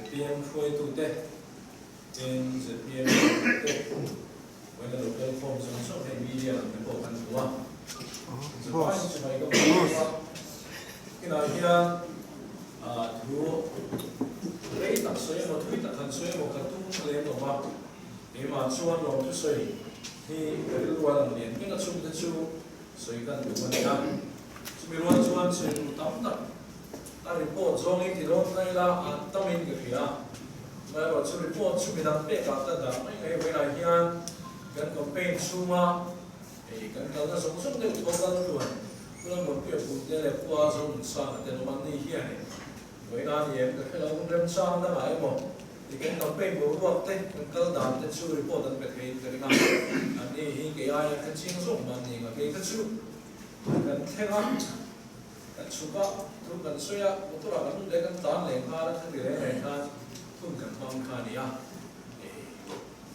ZPM hruaitute, tin ZPM hruaitute vawiina lo kal khawm zawng zawng hei media lam te pawh kan hmu a, chuvangin chuvai ka hmu bawk a, kinah hian thu rei tak sawi emaw thui tak han sawi emaw ka tum lem lo va, keimah chuan lawmthusawi hi ka rilru a lang lian vek a chhungte chu sawi kan duh a ni a, chumi rual chuan sawi tur tam tak a report zawngin ti dawn ta ila a tamin ka hria. Amaherawhchu report chu midang pekah ka dah mai mai velah hian kan campaign chhunga hei kan kalna zawng zawng deuh thaw kal tluan Pulam Mawlpuia Punte leh Pua Zonunsanga te lawm an ni hianin vawiin a ni em ka hre lo remchang dangah emaw ti kan campaign boruak te kan kal dan te chu report an pe theiin ka ring a, an ni hi kei aia ka chiang zawk mah ni nga kei kha chu kan thleng a. Kan chhuk a, thu kan sawi a, motor ah kan lut leh kan tlan leh nghal a, khati reng reng khan hun kan hmang kha a ni a.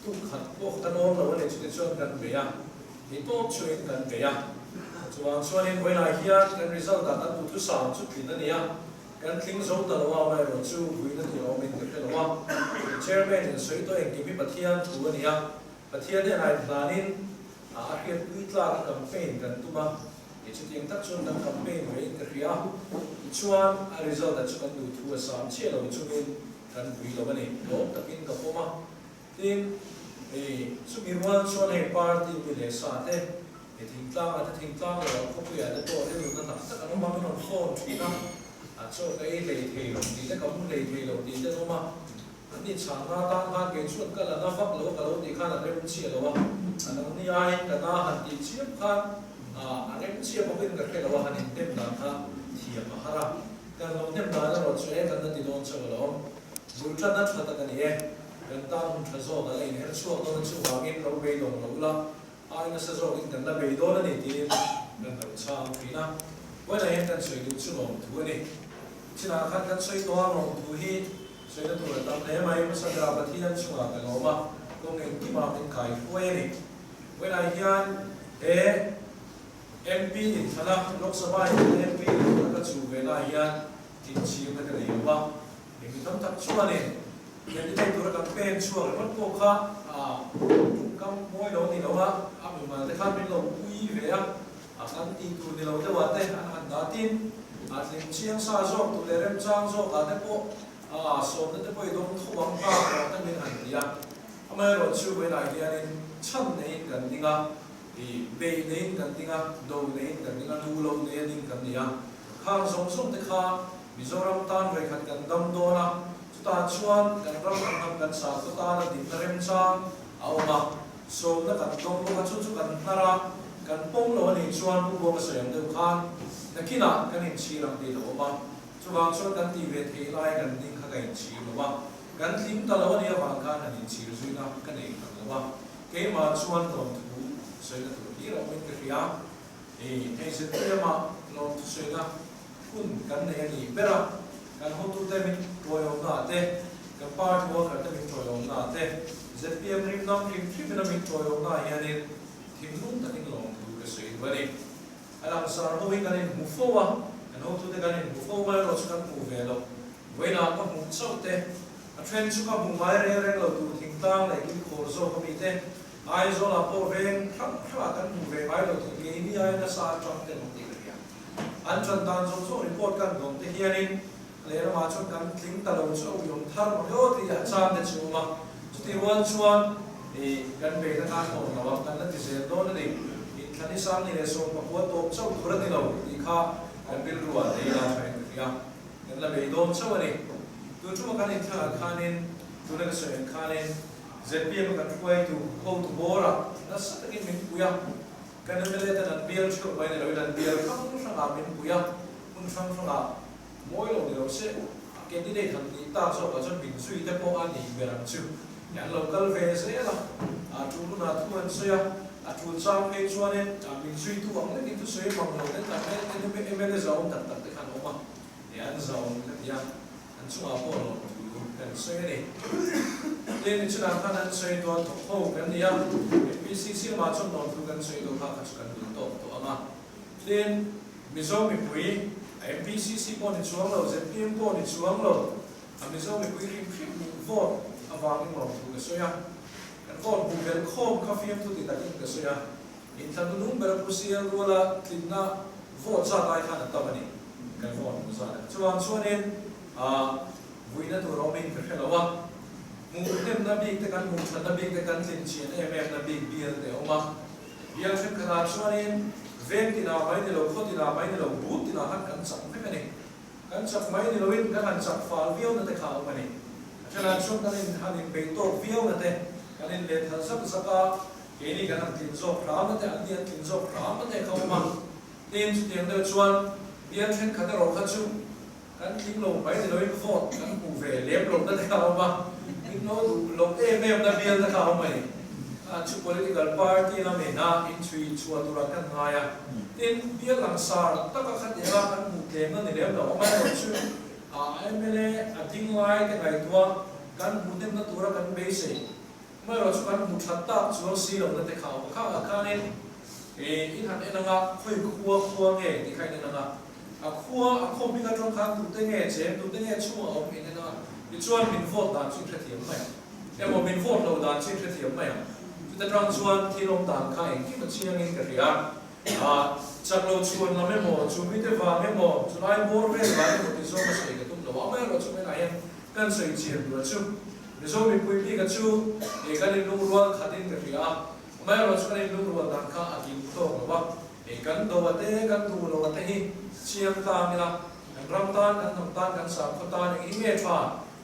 Tuk khat pawh kan awm lo a ni, chuti chuan kan bei a, ni tawp chungin kan bei a. Chuvang chuanin vawiinah hian kan result ah kan duhthusam chu tlin a ni a, kan tling zo ta lo a, amaherawhchu vuina tur a awmin ka hre lo a. Chairman in sawi tawh engkim hi Pathian thu a ni a, Pathian hnenah inhlanin a hriatpui tlak a campaign kan tum a, Kei chu tiang tak chuan kan campaign ve in ka hria a, tichuan a result ah chu kan duh thu a sam chiah lo chungin kan vui lo a ni, tlawm takin ka pawm a. Tin, hei chumi rual chuan hei party mi leh sa te, hei thingtlang ah te thingtlang lo ah khawpui ah te pawh rilruna tak tak an awm a, min rawn phone thin a, a chaw ka ei hlei thei lo tih te ka mu hlei thei lo tih te an awm a. An ni chhang na tan khan kei chuan ka la na vak lo ka lo tih khan a rem chiah lo a, a lo ni aiin ka na han tih chiam khan a rem chiah bawkin ka hre lo a, han inhnem dan kha thiam a har a, kan lo hnem dan erawh chu e kan la ti dawn chauh alawm, bul tan a tha tak a ni e, kan tan hun tha zawk a la inher chhuak dawn a chuvangin lo beidawng lo ula, ai nasa zawkin kan la bei dawn a ni tiin kan lo chhang thin a, vawiinah hian kan sawi duh chu lawmthu a ni. Chinah khan kan sawi tawh a lawmthu hi Sawina tur a tam hle mai, hmasa berah Pathian chungah ka lawm a, kawng engkimah min kai hruai a ni. Vawiinah hian he MP inthlana, Lok Sabha inthlana MP inthlana ka chuh ve naah hian inchhirna ka nei lo a, eng mi tam tak chuanin candidate tura kan pen chhuak ringawt pawh kha kam mawi lo a ni lo a, a mimal te khan min lo pui ve a, a kan tih tur ni lo deuhah te an han dah tin, a tling chiang sa zawk tur leh remchang zawkah te pawh a sawmna te pawh i dawng tho ang nghak rawh te min han ti a. Amaherawh chu vawiinah hianin chhan neiin kan ding a, i beih neiin kan ding a, do neiin kan ding a, duh loh nei a ding kan ni a. Khang zawng zawng te kha Mizoram tan vawikhat kan dam dawn a, chutah chuan kan ram kan hnam kan sakhaw tana dinna remchang a awm a. Sawmna kan dawng bawk a, chu chu kan hnar a, kan pawm lo a nih chuan Pu Buanga sawi ang deuh khan nakinah kan inchhir ang tih a lo awm a, chuvang chuan kan tih ve theih lai kan ding kha ka inchhir lo a, kan tling ta lo a nih avang khan han inchhir zuina ka nei hran lo a, keimah chuan lawmthu sawina tur hlir a awmin ka hria. Hei hei ZPM-ah lawmthu sawina hun kan nei a nih ber a, kan hotute min tawiawmnaah te, kan party worker te min tawiawmnaah te, zpm rimnam hrim hrimin a min tawiawmnaah hianin thinlung takin lawmthu ka sawi duh a ni. A langsar ho hi kan inhmu fo a, kan hotute kan inhmu fo mai erawh chu kan hmuh ve loh. Vawiinah ka hmuh chauh te, a then chu ka hmuh ngai reng reng lo tur thingtlang leh kilkhawr zawk ami te, Aizawlah pawh veng hrang hrangah kan hmuh ve ngai lo tur keini aia nasa atang te an awm tih ka hria. An ṭan dan zawng zawng report kan dawn te hianin lehlamah chuan kan tling ta lo chu a uiawm thar mang emaw tih a chan te chu awm a. Chutih rual chuan ih kan beihna khan awm lo a, kan la ti zel dawn a ni. Inthlan hi sang ni leh 19 tawp chauh tur a ni lo tih kha kan rilru ah lei la tha in ka hria. Kan la bei dawn chauh a ni. Tun ṭuma kan inthlanah khanin tuna ka sawi ang khanin zpm a kan hruaitu hotu bawrah nasa takin min pui a. Kan mla ten an bial theuh mai ni loin an bial hrang hrangah min pui a, hmun hrang hrangah mawi lo ni lo se a candidate han tih tak zawkah chuan min zui te pawh a nih ber ang chu. An lo kal ve zel a, a tul hunah thu an sawi a, a tul chang phei chuanin min zuitu ang lekin thusawi mang lo te tak te mla zahawm tak tak te kha an awm a, an zahawm ka ti a. An chungah pawh lawm thu kan sawi a ni. Tin, i chunah khan an sawi dawn thawk ho kan ni a, MPCC lamah chuan lawm thu kan sawi deuh kha kha chu kan dul tawk tawh ang a. Tin, Mizo mipui, MPCC pawh ni chuang lo, zpm pawh ni chuang lo. A Mizo mipui hrim hrim min vote avangin lawmthu ka sawi a. Kan vote hmuh belh khawm kha fiamthu ti takin ka sawi a. Inthlan nunung ber a Pu CL Ruala tlinna vote zat ai khan a tam a ni. Kan vote hmuh zat a. Chuvang chuanin vuina tur a awmin ka hre lo a. Hmuh hnemna bik te kan hmuh thatna bik te kan tlin chian em em na bik bial te a awm a. Bial thenkhatah chuanin veng tinah mai ni lo, khaw tinah mai ni lo, but tinah khan kan chak vek a ni. Kan chak mai ni loin kan han chak fal viau na te kha a awm a ni. A thenah chuan kan in han inbeih tawk viau na te, kan inlet hal zak zak a, keini kan han tlin zawk hram na te, anni an tlin zawk hram na te kha a awm a. Tin, chutiang deuh chuan bial thenkhat erawh kha chu kan tling lo mai ni loin vote kan hmuh ve lem lo na te kha a awm a, min lo duh loh em em na bial te kha a awm a ni. A chu political party lamina inchhui chhuah turah kan ngai a, tin bial langsar taka khatianga kan hmuh tlemna ni lem lo, amaherawhchu a mla a ding lai te ngaihtuah kan hmuh hnemna tura kan beisei. Amaherawhchu kan hmuh that tak chuang si lohna te kha a awm a, khangah khanin in han en anga khawi khua khua nge tih kha in en anga, a khua a khaw hming atang khan tute nge cheng, tute nge chhungah awm in en anga, tichuan min vote dan chu in hrethiam mai ang, emaw min vote loh dan chu in hrethiam mai ang, chuta tang chuan thil awm dan kha engkim a chiangin ka hria a, chak lo chhuan lam emaw, chu mite vang emaw, chulai bawr vel vang emaw ti zawng a sawi ka tum lo a, amaherawhchu tunah hian kan sawi chian tur chu. Mizo mipui bika chu he kan inlungrual khatin ka hria a, amaherawhchu kan inlungrual dan kha a kim tawk lo a, hei kan do a te, kan duh lo a te hi chiang tlang ila, kan ram tan, kan hnam tan, kan sakhaw tan eng hi nge tha,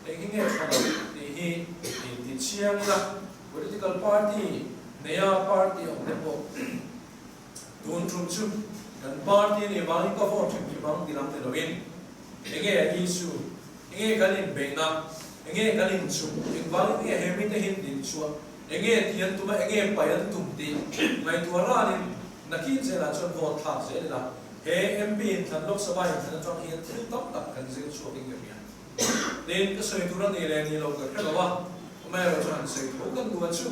eng hi nge tha lo tih hi inti chiang ila, political party neia party awm te pawh tun tum chu kan party a nih vangin ka vote hrim hrim ang ti lam ni loin enge a issue Enge kan inbeihna? Enge kan inchuk? Engvangin nge he mite hi din chhuah? Enge ti an tum a, enge pai an tum tih ngaihtuah ranin nakin zelah chuan vote thlak zel ila. He MP inthlan, Lok Sabha inthlan atang hian thil tam tak kan zir chhuakin ka hria. Tin, ka sawi tur a nih leh nih lo ka hre lo a, amaherawh chuan han sawi tho kan duh a chu.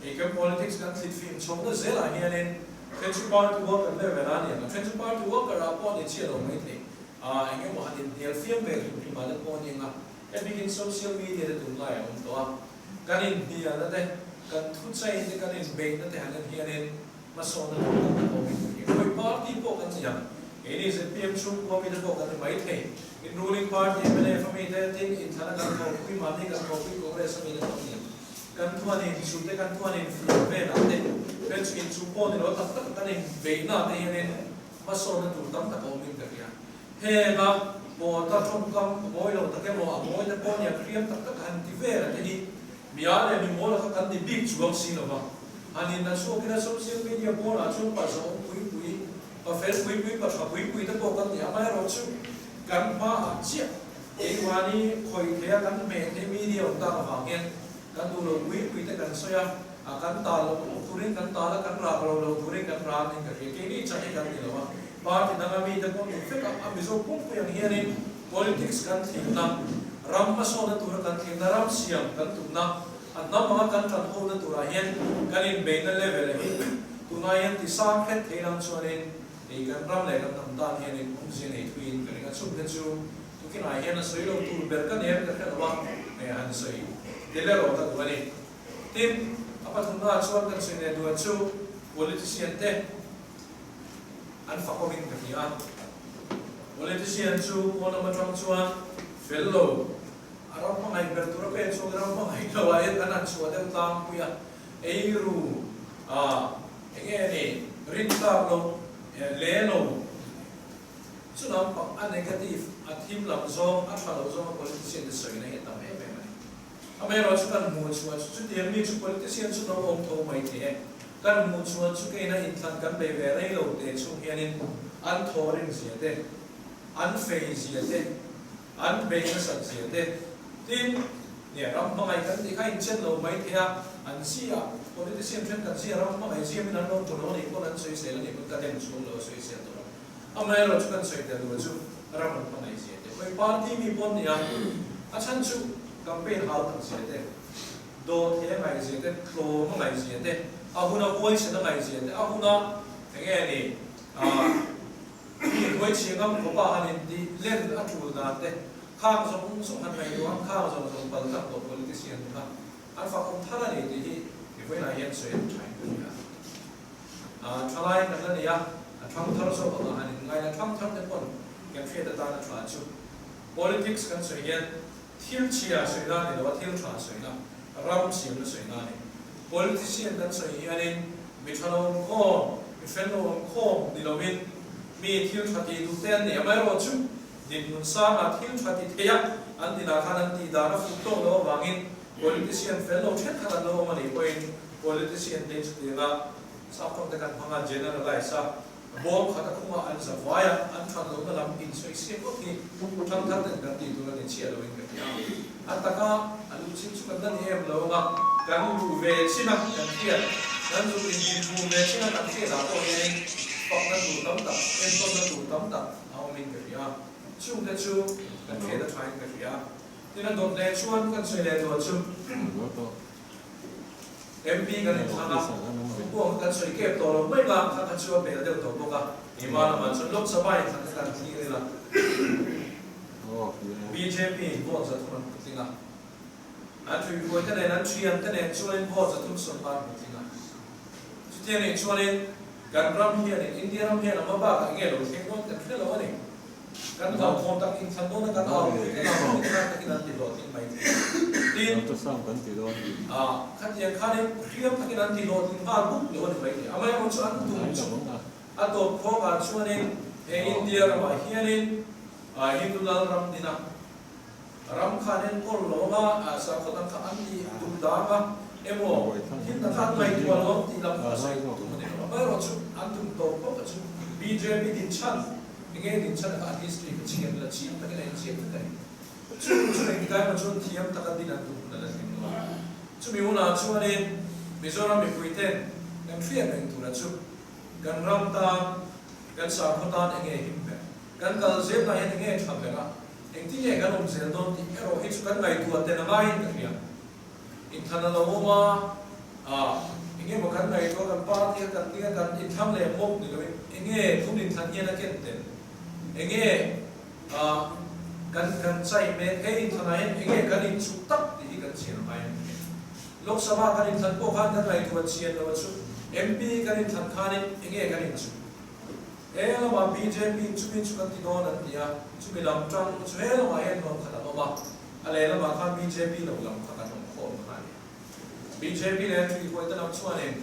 Hei kan politics kan thlit fim chhohna zelah hianin then chu party worker level a ni ang a, then chu party worker ah pawh ni chiah lo maithei. A eng emaw han inhnial fiam ve hrim hrim ah te pawh a ni ang a, hemi hian social media te tunlai a awm tawh a, kan inhnialna te, kan thuchai te, kan inbeihna te han en hianin hmasawnna tur tam tak a awm in ka hria. Khawi party pawh kan ni ang, keini zpm chhungkua mite pawh kan ni maithei, in ruling party mnf a mite, tin inthlana kan thawhpui, mahni kan thawhpui Congress a mite pawh an ni ang. Kan thuan inchuh te, kan thuan infiam velah te, heng chu inchuh pawh ni lo tak tak kan inbeihna te hianin Hmasawnna tur tam tak a awmin ka hria. Henga pawta tawngkam a mawi lo tak emaw, a mawi te pawh nia hriam tak tak a han ti vel a te hi mia leh mi mawl kha kan ni bik chuang si lo va. Han in a chhuakin a social media pawnah chuan pa zawng pui pui, pa fel pui pui, pa tha pui pui te pawh kan ni. Amaherawhchu kan hmaah chiah keimahni khawih theia kan hmeh theih media awm tak avang hian Kan duh lo pui pui te kan sawi a, a kan ta lo lo turin kan ta la, kan rak lo lo turin kan rak niin ka hria. Keini chang hi kan ni lo a, party danga mite pawh ni vek a, a Mizo pumpui ang hianin politics kan thlimna, ram hmasawnna tura kan thlimna, ram siam kan tumna, a hnam anga kan tan hona turah hian kan inbeihna level hi tunah hian ti sang hret thei lang chuanin hei kan ram leh kan hnam tan hianin awmzia nei thuiin ka ring a, chungte chu Tukinah hian a sawi lo tur ber ka nen ka hre lo a, hei han sawi tel erawh ka duh a ni. Tin, a pathumnaah chuan kan sawi leh duan chu politician te an fakawmin ka hria a. Politician chu pawn lam atang chuan fel lo, a ram hmangaih ber tur a pen chhuak ram hmangaih lo ah hian kan han chhuah deuh tlangpui a, eiru ah enge ni rintlak loh le lo, Chu lampang a negative, a thim lam zawng, a tha lo zawnga politician te sawina hi a tam em em a ni. Amaherawh chu kan hmuh chhuah chu chutiang mi chu politician chu lo awm tho mai thei e. Kan hmuh chhuah chu keina inthlan kan bei ve rei lo te chhung hianin an thaw rim zia te, an fei zia te, an bei nasat zia te, tin, nia ram hmangaih kan tih kha inchen lo mai thei a, an zia, politician thenkhat zia ram hmangaih ziamin an lo hmu lo a nih pawn an sawisel a nih pawn ka dem chhung lo a sawisel tawh a. Amaherawhchu kan sawi tel lo chu ram an hmangaih zia te, khawi party mi pawn nia, a chhan chu campaign hau tak zia te, dawt he a ngaih zia te, tlawm a ngaih zia te, a huna huaisen a ngaih zia te, a huna enge ni aah mi hnuaichhia ngam khawpa han intih len a tul dan te. Khang zawng zawng han ngaihtuah a, khang zawng zawng pal tak tawh politician te kha an fakawm thar a ni tih hi i vawiinah hian sawi an thain ka hria. Thalai kan la nei a, a thang thar zawk anga han inngai la, thang thar te pawn kan hriat atan a tha chu. Politics kan sawi hian thil chhia sawi na a ni lo a, thil tha sawi na, ram siamna sawi na a ni. Politician kan sawi hianin mi tha lo awm khawm, mi fel lo awm khawm ni loin mi thil tha tih duh te an ni. Amaherawhchu dinhmun sangah thil tha ti thei a, an dinah khan an tih dan a fuh tawk loh avangin politician fel lo thenkhat an lo awm a nih pawhin politician te chutianga saptawng te kan hmang a, generalize a, bawm khat a khungah an za vai a, an that lohna lam insawi siam ngawt hi thangthar ten kan tih tur a ni chiah loin ka ti a. A taka a lu chin chu kan la ni em lo anga kan luh ve chin a kan hriat, kan zuk inhmu ve chin a kan hriatah pawh hianin fakna tur tam tak, entawnna tur tam tak a awmin ka hria. Chungte chu kan hriat a thain ka hria. Tin a dawt leh chuan kan sawi leh duah chu MP kan inthlang a, Phuang kan sawi kep tawh lo mai nga, kha kha chu a bel deuh tawh bawk a, keimah lamah chuan Lok Sabha inthlan kha kan thlir ila. Bjp in vote 300 an hmu tling a, an thuihruai te nen an thian te nen chuanin vote 350 an hmu tling a. Chutiang nih chuanin kan ram hianin, India ram hian a hma bakah enge lo thleng dawn kan hre lo a ni. Kan hlauhthawm tak inthlan dawna kan au pui kan au pui khan takin an ti hlawhtling mai thei. Tin, khatiang khanin hriam takin an ti hlawhtling nghal buk lo a ni mai thei. Amaherawhchu an tum chu a tawp khawkah chuanin he India ramah hianin Hindu lal ram dina ram khan enkawl lo anga sakhaw dang kha an ti duh dang a emaw thil dang kha an ngaihtuah lo ang tih lam kha ka sawi tum a ni lo. Amaherawhchu an tum tawp khawkah chu bjp dinchhan Enge din chhan kha a history ka chhiat la chiang takin a inziak vek a ni. Chu chu engtikah emaw chuan thiam taka din an tum hun a la thleng lo a. Chumi hunah chuanin Mizoram mipui ten kan hriat reng tura chu kan ram tan, kan sakhaw tan enge him ber, kan kal zelna hian enge tha ber a, engtin nge kan awm zel dawn tih erawh hi chu kan ngaihtuah tel a ngaiin ka hria. Inthlan a lo awm a, ah, enge maw kan ngaihtuah kan party a kan ding a kan inthlang leh mawp ni loin enge thum inthlan hian a ken tel, enge, ah, kan kan chai mek he inthlanah hian enge kan inchuh tak tih hi kan chian a ngai a ni. Lok Sabha kan inthlan pawh khan kan ngaihtuah chian lo a chu, MP kan inthlan khanin enge kan inchuh. He lamah bjp chumi chu kan ti dawn an ti a, chumi lam tang chu he lamah hian hlawm khat an awm a. A lehlamah khan bjp lo lam kha kan awm khawm kha a ni. Bjp leh Thuihuaite lam chuanin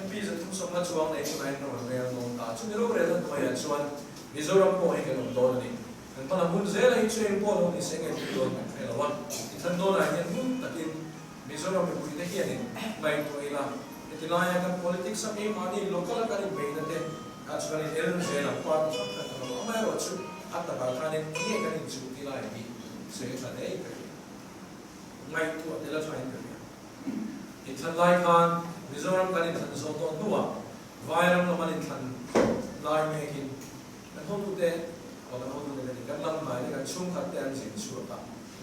MP 350 chuang nei chungah hian rawn rel dawn ta. Chumi rorelna hnuaiah chuan Mizoram pawh hi kan awm dawn a ni. Kan hma lam hun zela hi chu eng pawh lo ni se nge tih dawn kan hre lo a. Tithan dawnah hian hmun takin Mizoram mipuite hianin ngaihtuah ila, heti laia kan politics a keimahni local a kan inbeihna te kha chu kan in el zel ang, party hrang hrang kan awm a, amaherawhchu a takah khanin enge kan inchuh ti lai hi sawi a tha hle in ka hria. Ngaihtuah tel a tha in ka hria. Inthlan lai khan Mizoram kan inthlan zawh tawh hnuah Vairam lam an inthlan lai mekin kan hotute, aw kan hotute ka ti, kan lam hnai te kan chhungkhat te an zin chhuak a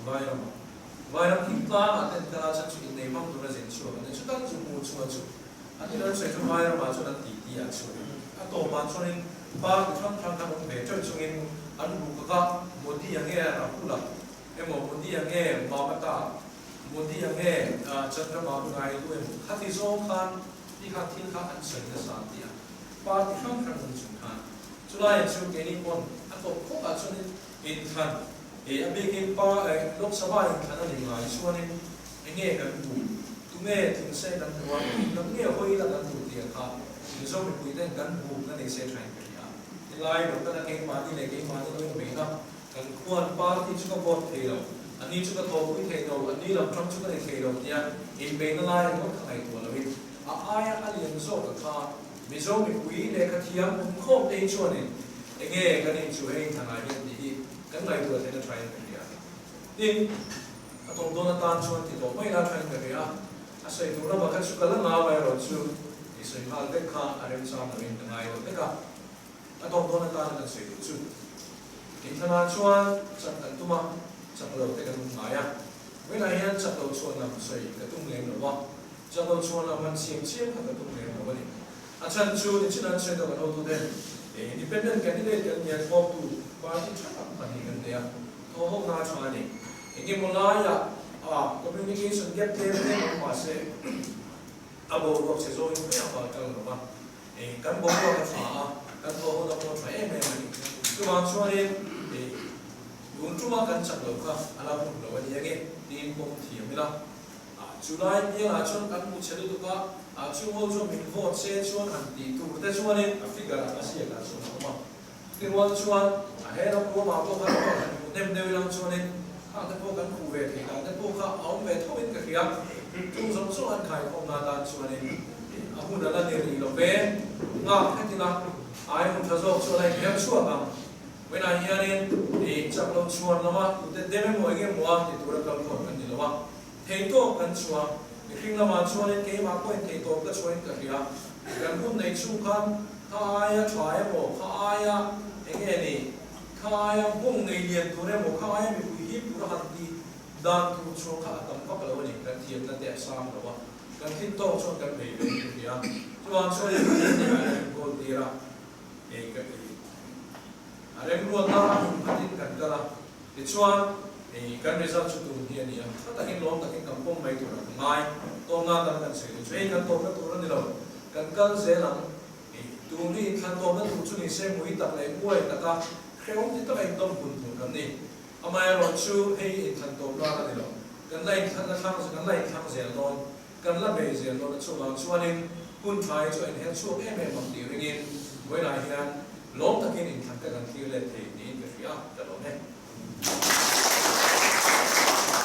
Vairamah. Vairam thing tlangah ten kal a chhan chu innei hmang tura zin chhuak an ni. Chutan chu hmuh chhuah chu an in an sawi chu Vairamah chuan an titi a chhuak in a tawpah chuanin party hrang hrang khan awm ve teuh chungin an ruk a ka Modi a nge Rahul-a emaw Modi a nge Mamata, Modi a nge Chandrababu Naidu emaw khati zawng khan ti kha thil kha an sawi nasa an ti a. Party hrang hrang awm chung khan chulaiah chu keini pawn a tawp khawpah chuanin Inthlan, He a bikin pa eh Lok Sabha inthlan a nih ngai chuanin enge kan duh, tunge thingse kan duh a, englam nge hawi la kan duh tih kha Mizo mipui ten kan buk na nei se thain ka hria. Helai lo kana keimahni leh keimahni lo inbeihna kan khuan party chu ka vote thei lo, a ni chu ka thawhpui thei lo, a ni lam tang chu ka ni thei lo tia inbeihna lai ringawt kha ngaihtuah loin a aia a lian zawk a kha Mizo mipui lehkha thiam awm khawm te hi chuanin enge kan inchuh hei thlangah hian tih hi kan ngaihtuah theihna thain ka hria. Tin, a tawp dawn atan chuan ti tawh mai la thain ka hria. A sawi tur lamah kha chu ka la ngau erawh chu i sawi nghal vek kha a remchang loin ka ngai lo vek a. A tawp dawn atana kan sawi duh chu inthlanah chuan chak kan tum a, chak lo te kan awm ngai a. Vawiinah hian chak lo chhuan lam sawi ka tum lem lo a. Chak lo chhuan lam han siam chiam kha ka tum lem lo a ni. A chhan chu nichin an sawi tawh kan hotute independent candidate kan nia thawktu party tha tak pahnih kan nei a. thaw ho na tha a ni. Engemaw laiah ah communication gap tlem tlem awm mah se a boruak chhe zawngin mai a val kal lo va, kan boruak a tha a, kan thaw ho na pawh a tha em em a ni. Chuvang chuanin tun tuma kan chak lo kha a la hun lo a ni ange tiin pawm thiam ila. Chulai bialah chuan kan hmu chhe lutuk a, chung ho chuan min vote se chuan han tih tur te chuanin a figure ah a ziak ah chuan a awm a. Tirual chuan a he ram ruamah pawh khan pawh han hmuh nem deuh ilang chuanin khang te pawh kan hmuh ve theih dan te pawh kha a awm ve tho in ka hria. Chung zawng zawng an khaikhawm na tan chuanin a hun a la ni rih lo ve. Nghak hret ila ai hun tha zawk chu a la inher chhuak ang. Vawiinah hianin i chak lo chhuan lama tute dem emaw eng emaw a ti tura kal khawm kan ni lo a, theitawp kan chhuah. Mihring lamah chuanin keimah pawhin theitawp ka chhuahin ka hria. Kan hun nei chhung khan kha aia tha emaw, kha aia eng nge ni, kha aia hmawng nei lian tur emaw, kha aia mipui hip tura han ti dan tur chhuah kha a tam vak lo a ni. Kan thiamna te a sang lo a, kan thin tawk chuan kan bei ve in ka hria. Chuvang chuanin kan hnenah hian min kawl tir a. Ei ka ti. A remruatna a hmun khatin kan kal a, tichuan ei kan result chu tun hi a ni a, tha takin lawm takin kan pawm mai tur a ka ngai. Tawmna tan kan sawi duh chu hei kan tawpna tur a ni lo, kan kal zel ang. Ei tun hi inthlan tawpna tur chu ni se mui tak leh nguai taka hrehawm ti taka indawm hun tur kan ni. Amaherawh chu hei inthlan tawpna a ni lo, kan la inthlanna thlang kan la inthlang zel dawn. Kan la bei zel dawn a chungah chuanin hun tha hi chu a inher chhuak em em ang tih ringin vawiinah hian lawm takin inthlan te kan thlir let thei niin ka hria a, ka lawm e.